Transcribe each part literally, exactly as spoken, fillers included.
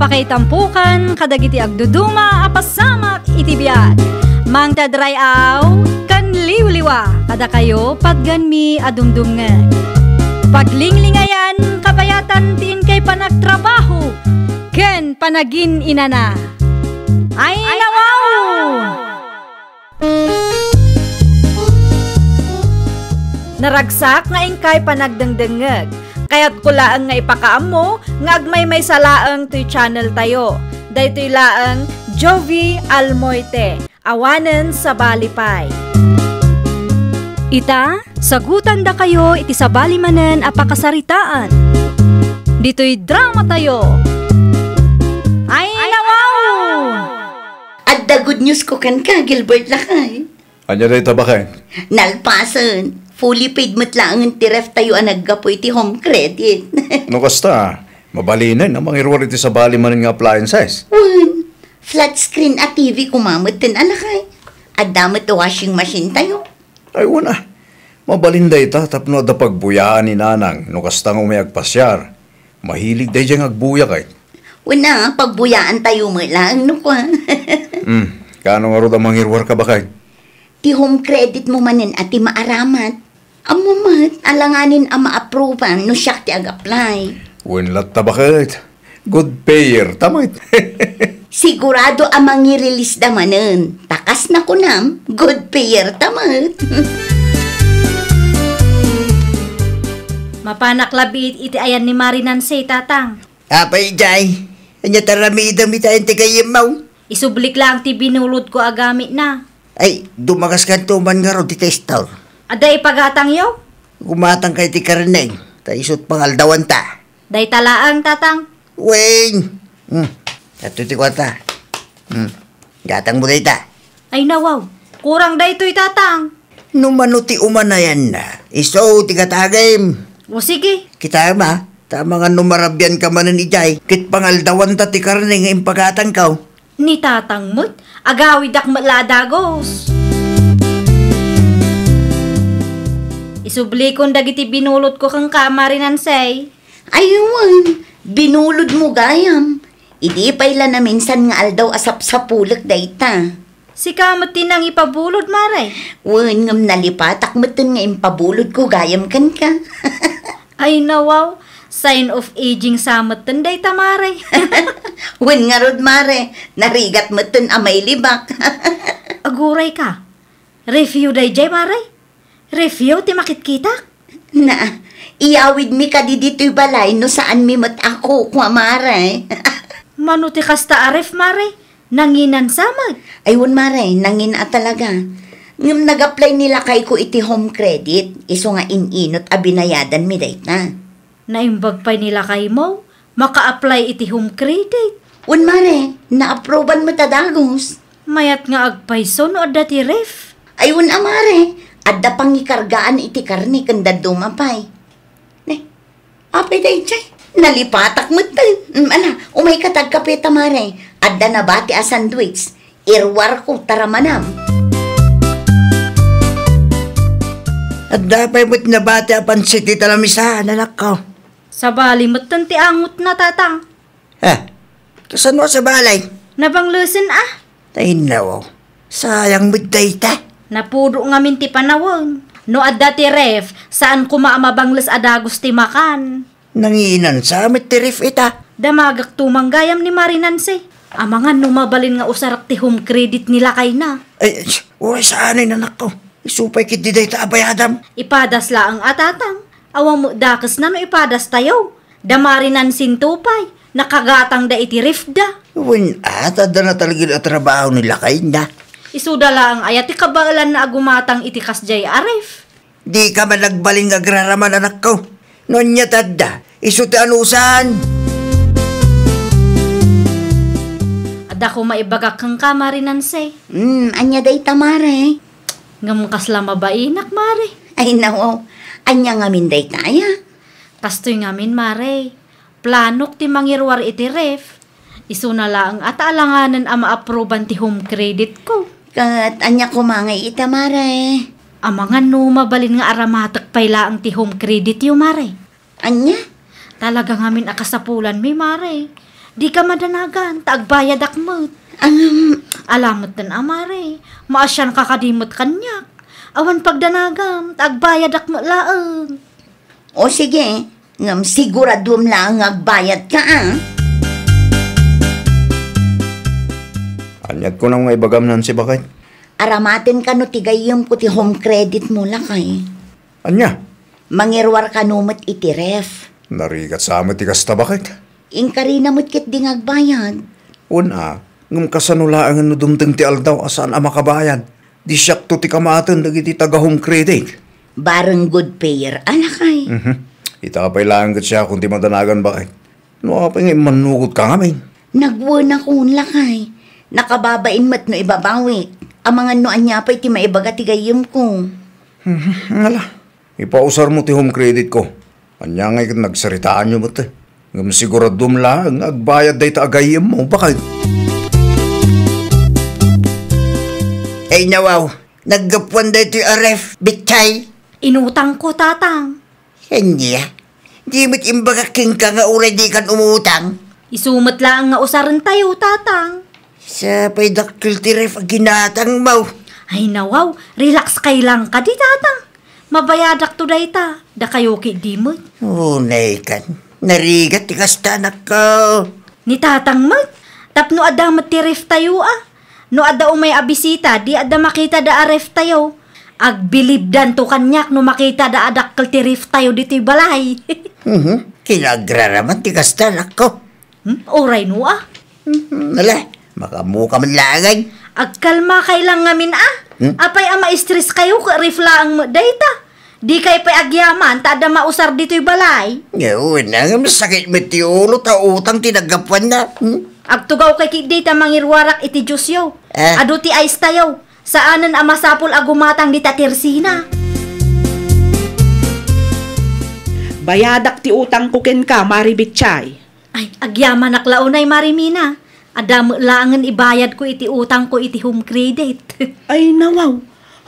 Pakaitampokan kadagiti agduduma a pasamak iti biag. Mangted ray-aw ken liwliwa kadakayo, patganmi a dumdumngeg. Paglinglingayan, kabayatan ti inkay panagtrabaho ken panagin-inana. Ay, nawaw! Naragsak nga inkay panagdengdengngeg. Kayatko laeng nga ipakaammo nga agmaymaysa laeng toy channel tayo. Daytoy laeng Jovie Almoite, awanen sabali pay. Ita, sagutandakayo iti sabali manen a pakasaritaan. Ditoy drama tayo. Ay, nawaw! Adda good news ko kenka, Gilbert lakay. Ania dayta baket? Nalpasen. Fully paid met laengen ti ref tayo a naggapu iti Home Credit. No kasta, mabalinen a mangiruar iti sabali manen nga appliances. Wen, flat screen a T V koma metten a lakay. Adda met washing machine tayo. Ay, wen a. Mabalin dayta tapno adda pagbuyaan ni Nanang no kasta nga umay agpasiar. Mahilig daydiay nga agbuya kay. Wen a, pagbuyaan tayo met laeng no kua. Hmm, kaano ngarud a mangiruarka baket? Ti Home Credit mo manen a ti maaramat. Ammo met, alanganin a ma-approvean no siak ti ag-apply. Wen latta baket. Good payer ta met. Sigurado a mangi-release da manen. Ta kas nakunam, good payer ta met. Mapanak labi iti ayan ni Mari Nancy, Tatang. Apay, Jay? Ania ti aramidem iti ayan ti gayyemmo? Isublik laeng ti binulodko a gamitna. Ay, dumagaskanto man ngarud iti store. Adda ipagatangyo? Gumatangka iti karne, ta isut pangaldawanta. Dayta laeng, Tatang. Weng! Hmm, adtoy ti kuarta. Hmm, gatangmo dayta. Ay, nawaw. Kurang daytoy, Tatang. No mano ti umanayanna, isu ti gatagem. O, sige. Kitaem a, ta amangan no marabianka manen idiay, ket pangaldawanta ti karne nga impagatangko. Ni Tatang met, agawidak met la a dagus. Isublikon dagiti binulodko kenka, Mari Nancy. Ay wen, binulodmo gayam. Idi pay la naminsan nga aldaw a sapsapulek dayta. Sika met ti nangipabulod, Mare. Wen, ngem nalipatak metten nga impabulodko gayam kenka. Ay, nawaw. Sign of aging sa metten dayta, Mare. Wen ngarud, Mare. Narigat metten a mailibak. Aguray ka. Refyo daydiay, Mare? Refyo ti makitkitak? Na, iyawidmi kadi ditoy balay no saanmi met a kukua, Mare. Mano ti kasta a ref, Mare? Nanginan sa met? Ay, wen, Mare, nangina a talaga. Ngem nag-apply ni lakayko iti Home Credit, isu nga in-inut a binayadanmi dayta. Naimbag pay ni lakaymo, maka-apply iti Home Credit. Wen, Mare, na-approvean met a dagus. Mayat nga agpayso no adda ti ref. Ay, wen a, Mare, adda pangikargaan iti karne ken dadduma pay. Ne, apay daydiay? Nalipatak metten. Mm, ala, umayka ta agkape ta, Mare. Adda nabati a sandwich. Iruarko, tara manam. Adda pay met nabati a pansit iti lamisa, anakko. Sabali metten ti angutna, Tatang. Ha? Kasano a sabali? Nabanglesen a. Ay, nawaw. Sayang met dayta. Napudo ngamin ti panawen. No adda ti ref, saan koma a mabangles a dagus ti makan. Nanginan sa met ti ref ita. Damagakto man gayam ni Mari Nancy. Amangan no mabalin nga usarak ti home credit ni lakayna. Ay, uray saan ay, anakko. Isu pay ketdi dayta a bayadam. Ipadas laeng a, Tatang. Awan met dakesna no ipadas tayo. Da Mari Nancy-nto pay, nakagatangda iti refda. Wen, at adda natalged a trabaho ni lakayna. Isuda laeng aya ti kabaelanna a gumatang iti kasdiay a ref. Dika man agbalin nga agraraman, anakko. No ania ti adda, isu ti anusan. Adda koma ibagak kenka, Mari Nancy. Hmm, ania dayta, Mare? Ngem kasla mabainak, Mare. Ay, nawaw. Ania ngamin dayta aya? Kastoy ngamin, Mare. Planok ti mangiruar iti ref. Isuna laeng a ta alanganen a ma-approvean ti home credit ko. Ket ania koma ngay ita, Mare? Amangan no mabalin nga aramatek pay laeng ti home credit yo, Mare. Ania? Talaga ngamin a kasapulanmi, Mare. Dika madanagan, ta agbayadak met. Ngem, ala metten a, Mare, maasianka kadi met kaniak. Awan pagdanagam, ta agbayadak met laeng. O sige, ngem siguraduem laeng nga agbayadka, a. Aniat kunam nga ibagam, Nancy, baket? Aramaten kano ti gayyemko ti home credit mo, lakay. Ania? Mangiruar kano met iti ref. Narigat sa met ti kasta, baket? Inkarina met ketdi nga agbayad. Wen a, ngem kasano laengen no dumteng ti aldaw a saan a makabayad? Di siakto ti kamaten dagiti taga-home credit. Bareng good payer a, lakay. Mhm. Ita pay laeng ket siakon ti madanagan, baket. No apay nga immannugotka ngamin? Nagwenakon, lakay. Nakababain met no ibabawik. Amangan no ania pay ti maibaga ti gayyemko. Mhm. Ngala. Ipausarmo ti home credit ko. Ania ngay ket nagsaritaanyo met, eh. Ngem siguraduem laeng nga agbayad dayta a gayyemmo, baket. Ay, nawaw, naggapuan daytoy a ref, bitchay. Inutangko, Tatang. Ania? Di met imbagak kenka nga uray dikan umutang? Isu met laeng nga usarentayo, Tatang. Sapay dakkel ti ref a ginatangmo. Ay, nawaw, relax kay lang kadi, Tatang. Mabayadakto dayta, dakayo ketdi met. Unay kan, narigat ti kasta, anakko. Ni Tatang met, tapno adda met ti ref tayo, a. No adda umay a bisita, di adda makitada a ref tayo. Agbilibdanto kaniak no makitada a dakkel ti ref tayo ditoy balay. Mhm. Kinagraraman ti kasta, anakko. Hmm? Uray no, a. Hmm, ala, makaammoka man laeng. Agkalma kay lang ngamin, a. Hmm? Apay a ma-stress kayo, ket ref laeng met dayta. Di kay pay agyaman, ta adda mausar ditoy balay. Nga, wen a, nga masakit met ti ulo, ta utang ti naggapuanna. Hmm? Agtugaw kay ketdi ta mangiruarak iti juice yo. Eh? Adu ti ice tayo. Saanen a masapul a gumatang dita tersina. Bayadak ti utangko kenka, Mari Bitchay. Ay, agyamanak la unay, Mari Mina. Adda met laengen ibayadko iti utangko iti home credit. Ay, nawaw.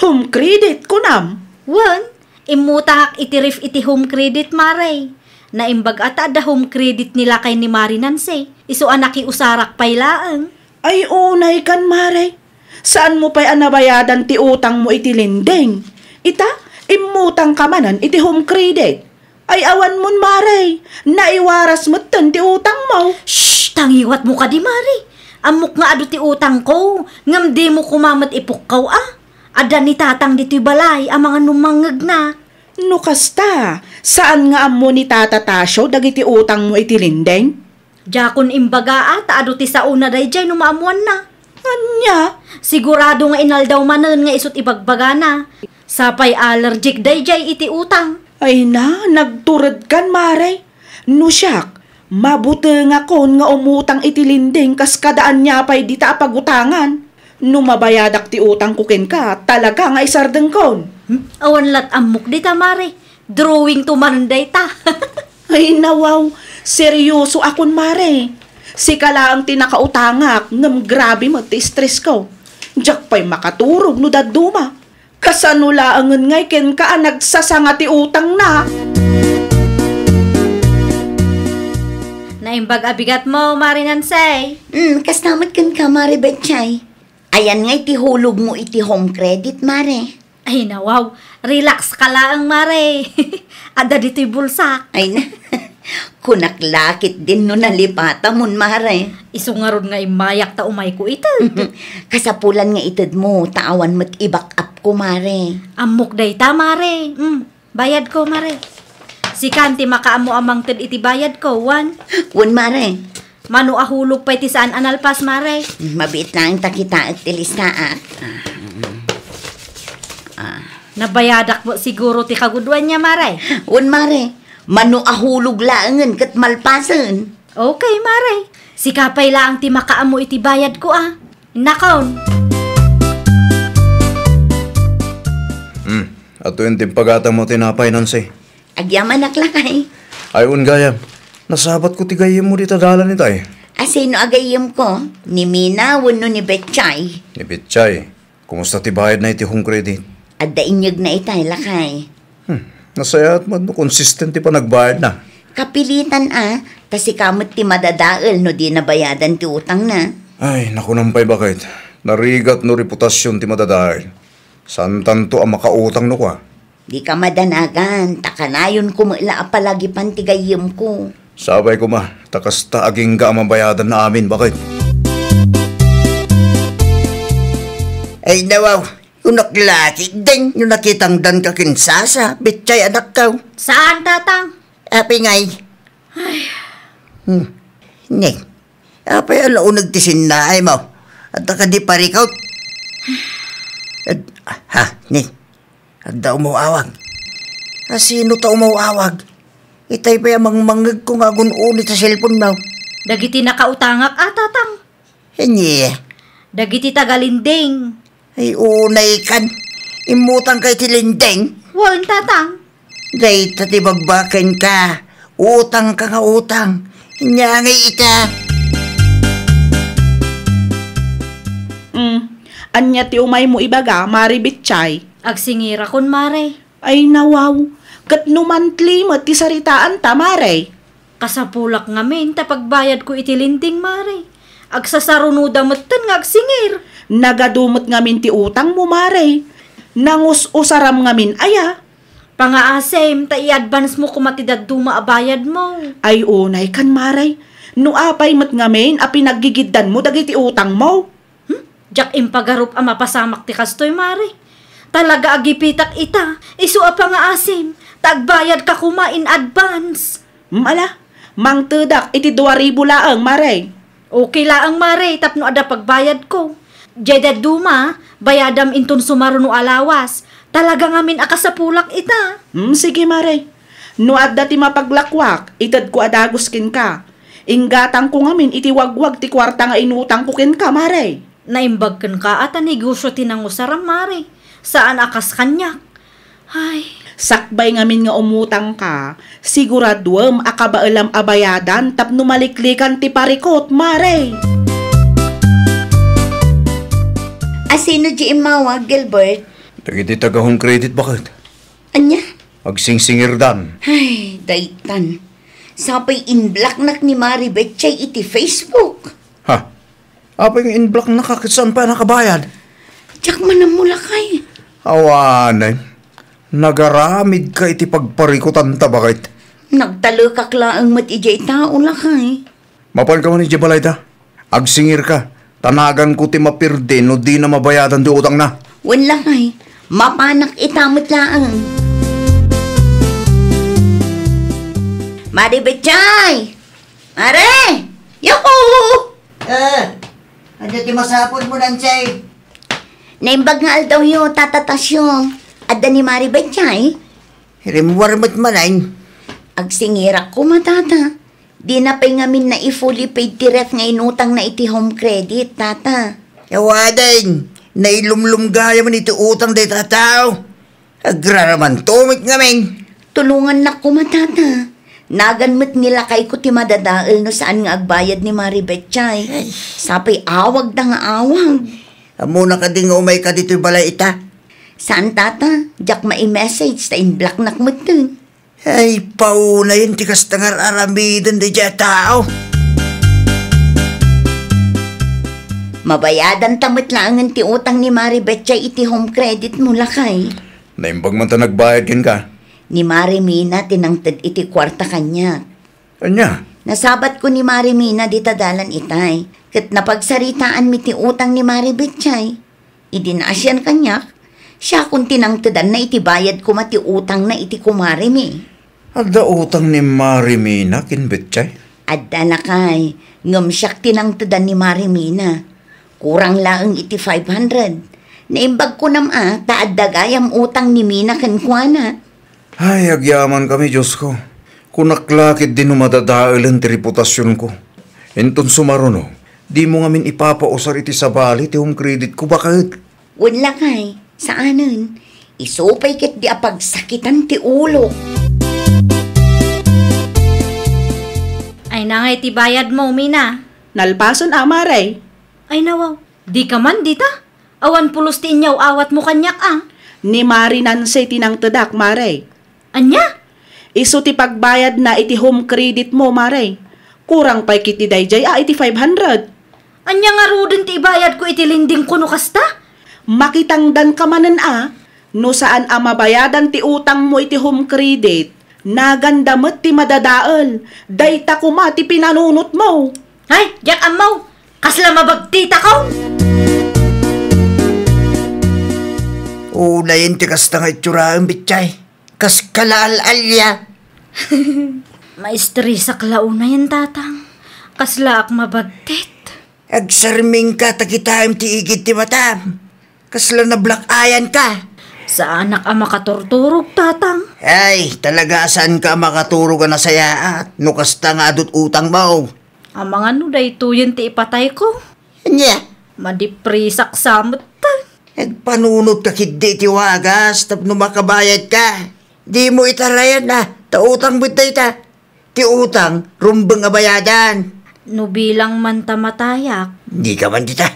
Home credit, kunam? Wen, immutangak iti ref iti home credit, Mare. Naimbag a ta adda home credit ni lakay ni Mari Nancy. Isu a nakiusarak pay laeng. Ay, unay kan, Mare. Saanmo pay a nabayadan ti utangmo iti lending. Ita, immutangka manen iti home credit. Ay, awan mon, Mare. Naiwaras metten ti utangmo. Shh! Tangiwatmo kadi, Mare. Ammok nga adu ti utangko, ngem dimo koma met ipukkaw a. Adda ni Tatang ditoy balay amangan no mangngegna. No kasta, saan nga ammo ni Tata Tasio dagiti utangmo iti lending? Diakon imbaga a ta adu ti saona daydiay no maammoanna. Ania? Sigurado nga inaldaw manen nga isut' ibagbagana. Sapay allergic daydiay iti utang. Ay na, nagturedkan, Mare. No siak, mabutengakon nga umutang iti lending kas kada ania pay dita a pagutangan. No mabayadak ti utangko kenka, talaga nga isardengkon. Hmm? Awan lat ammok dita, Mare. Drawing to manen dayta. Ay, nawaw. Seryosoakon, Mare. Sika laeng ti nakautangak, ngem grabe met ti stressko. Diak pay makaturog no dadduma. Kasano laengen ngay kenka a nagsasanga ti utangna? Naimbag a bigatmo, Mare Nancy. Hmm, kasta met kenka, Mare Betchay. Ayan ngay ti hulogmo iti home credit, Mare. Ay, nawaw. Relax ka laeng, Mare. Adda ditoy bulsak. Ay na. Kunak la ketdin no nalipatamon, Mare. Isu ngarud nga immayak ta umayko ited. Kasapulan nga itedmo, ta awan met i-back up ko, Mare. Ammok dayta, Mare. Mm. Bayadko, Mare. Sikan ti makaammo a mangted iti bayadko, wen? Wen, Mare. Mano a hulog pay ti saan a nalpas, Mare? Mabiit laeng ta kitaek ti listaak. Ah, mm. Ah. Nabayadak met siguro ti kagudoanna, Mare. Wen, Mare. Mano a hulog laengen ket malpasen. Okay, Mare. Sika pay laeng ti makaammo iti bayadko, a. Nakon. Hmm. Atoyen ti impagatangmo tinapay, Nancy. Agyamanak, lakay. Ay, wen gayam. Nasabatko ti gayyemmo dita dalan itay. A, sino a gayyemko? Ni Mina wenno ni Betchay? Ni Betchay. Kumusta ti bayadna iti home credit? Adda inyegna itay, lakay. Hmm. Nasayaat met no consistent ti panagbayadna. Kapilitan a, Ta sika met ti madadael no di nabayadan ti utangna. Ay, nakunam pay, baket. Narigat no reputasion ti madadael. Saantanto a makautang no kua. Dika madanagan, ta kanayonko met la a palagipan ti gayyemko. Sapay koma, ta kasta agingga a mabayadanna amin, baket. Ay, nawaw, kunak la ti Ding, no nakitangdanka ken Sasa, Betchay anakko. Saan, Tatang? Apay ngay? Ay. Hmm. Ning, apay a nauneg ti sinnaaymo? Adda kadi parikut? Ad-, ha, Ning? Adda umaw-awag. A, sino ta umaw-awag? Itay pay a mangmangngegko nga agun-uli ta cellphone-mo. Dagiti nakautangak a, Tatang. Ania? Dagiti taga-lending. Ay, unay kan. Immutangka iti lending? Wen, Tatang. Dayta ti bagbakenka. Utangka nga utang. Ania ngay ita? Mm. Ania ti umaymo ibaga, Mare Betchay? Agsingirakon, Mare. Ay, nawaw. Ket no monthly met ti saritaanta, Mare? Kasapulak ngamin ta pagbayadko iti lending, Mare. Agsasarunoda metten nga agsingir. Nagadu met ngamin ti utangmo, Mare. Nangus-usaram ngamin aya? Pangaasim, ta i-advance-mo koma ti dadduma a bayadmo. Ay, unay kan, Mare. No apay met ngamin a pinaggigiddanmo dagiti utangmo? Hmm? Diak impagarup a mapasamak ti kastoy, Mare. Talaga a gipitak ita, isu a pangaasim, ta agbayadka koma in advance. Hmm, ala, mangtedak iti dua ribu laeng, Mare. Okay laeng, Mare, tapno adda pagbayadko. Diay dadduma, bayadam inton sumaruno a lawas. Talaga ngamin a kasapulak ita. Hmm, sige, Mare. No adda ti mapaglakuak, itedko a dagus kenka. Inggatangko ngamin iti wagwag ti kuarta nga inutangko kenka, Mare. Naimbag kenka a ta negosio ti nangusaram, Mare. Saan a kas kaniak. Ay. Sakbay ngamin nga umutangka, siguraduem a kabaelam a bayadan tapno maliklikan ti parikut, Mare. A, sino diay immawag, Gilbert? Dagiti taga-Home Credit, baket. Ania? Agsingsingirdan. Ay, daytan. Sapay in-blocknak ni Mare Betchay iti Facebook. Ha? Apay nga in-blocknaka ket saan pay a nakabayad? Diak man ammo, lakay. Awanen. Nagaramidka iti pagparikutanta, baket. Nagtalekak laeng met idiay tao, lakay. Mapanka man idiay balayta. Agsingirka, ta naganko ti mapirdi no dina mabayadan ti utangna. Wen, lakay, mapanak ita met laeng. Mare Betchay! Mare! Yuhu! Ah, adda ti masapulmo, Nansay? Naimbag nga aldawyo, Tata Tasyo. Adda ni Mare Betchay? Rimmuar met manen. Agsingirak koma, Tata. Dina pay ngamin nai-fully paid ti ref nga inutangna iti Home Credit, Tata. Awanen, nailumlum gayam iti utang dayta a tao. Agraramanto met ngamin. Tulongannak koma, Tata. Nagan met ni lakayko ti madadael no saan nga agbayad ni Mare Betchay. Ay. Sapay awagda nga awag. Ammona kadi nga umayka ditoy balay ita? Saan, Tata. Diak mai-message ta in-blocknak metten. Ay, paunayen ti kasta nga ar-aramiden daydiay a tao. Mabayadanta met laengen ti utang ni Mare Betchay iti Home Credit mo, lakay. Naimbag man ta nagbayad kenka. Ni Mare Mina ti nangted iti kuarta kaniak. Ania? Nasabatko ni Mare Mina dita dalan itay, ket napagsaritaanmi ti utang ni Mare Betchay. Idi naasian kaniak, siakon ti nangtedanna iti bayad koma ti utangna iti kumaremi. Adda utang ni Mare Mina ken Betchay? Adda, lakay, ngem siak ti nangtedan ni Mare Mina. Kurang laeng iti five hundred. Naimbag kunam a ta adda gayam utang ni Mina kenkuana. Ay, agyamankami, Diosko. Kunak la ketdi no madadaelen ti reputasionko. Inton sumaruno, dimo ngamin ipapausar iti sabali ti home creditko, baket. Wen, lakay, saanen. Isu pay ketdi a pagsakitan ti ulok. Ay, nangay ti bayadmo, Mina? Nalpasen a, Mare. Ay, nawaw. Dika man dita? Awan pulos ti inyaw-awatmo kaniak a? Ni Mare Nancy ti nangtedak, Mare. Ania? Isu ti pagbayadna iti home credit mo, Mare. Kurang pay ketdi daydiay a iti five hundred. Ania ngaruden ti ibayadko iti lendingko no kasta? Makitangdanka manen a, no saan a mabayadan ti utangmo iti home credit, naganda met ti madadael. Dayta koma ti pinanunotmo. Ay, diak ammo. Kasla mabagtitako. Unayen ti kasta nga itsuraem, bitay. Kas kala al-alia. Maistresak la unayen, Tatang. Kaslaak mabagtit. Agsarmingka ta kitaem ti igid ti matam. Kasla nablack-eyanka. Saanak a makaturturog, Tatang. Ay, talaga a saanka a makaturog a nasayaat no kasta nga adut utangmo. Amangan no daytoyen ti ipatayko. Ania? Madipresak sa met. Agpanunotka ketdi iti wagas tapno makabayadka. Dimo itarayan a, ta utang met dayta. Ti utang, rumbeng a bayadan. No bilang man ta matayak. Dika man dita.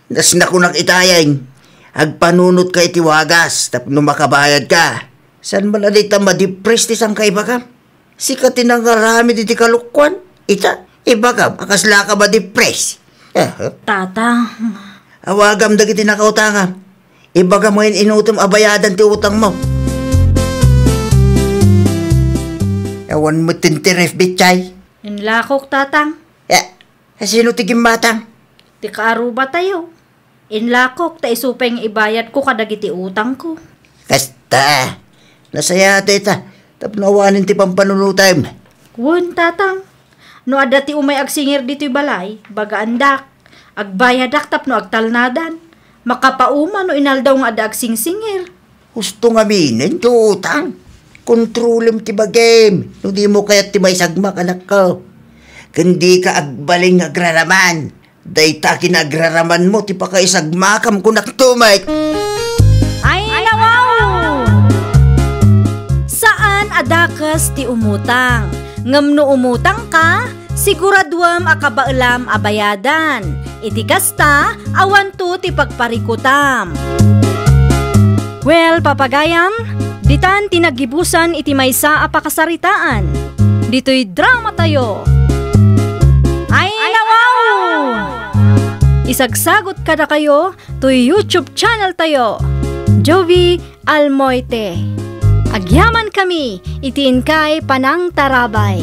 Kas nakunak itayen, agpanunotka iti wagas tapno makabayadka. Saan man a dita madipres ti sangkaibagam? Sika ti nangaramid iti kalokuan. Ita, ibagam a kaslaka madipres. Aha. Tatang. Awagam dagiti nakautangam. Ibagam nga in-inutom a bayadan ti utangmo. Awan met ti interest, bitay. Inlakok, Tatang. Ya, sino ti gimmatang? Ti kaarubatayo. Inlakok ta isu pay nga ibayadko kadagiti utangko. Kasta, nasayaat ita, tapno awanen ti pampanunotem. Wen, Tatang. No adda ti umay agsingir ditoy balay, bagaandak. Agbayadak tapno agtalnadan. Makapauma no inaldaw nga adda agsingsingir. Husto nga aminen ti utang. Kontrolem ti bagim no dimo kayat ti maisagmak, anakko. Ken dika agbalin nga agraraman. Dayta kinagraramanmo ti pakaisagmakam, kunak to met. Ay, nawaw! Saan a dakes ti umutang. Ngem no umutangka, siguraduem a kabaelam a bayadan. Iti kasta, awanto ti pagparikutam. Well, papagayam, ditan ti naggibusan iti maysa a pakasaritaan. Ditoy dramatayo. Ay, nawaw! Isagsagot kadakayo toy YouTube channel tayo, Jovi Almoite. Agyamankami iti inkay panangtarabay.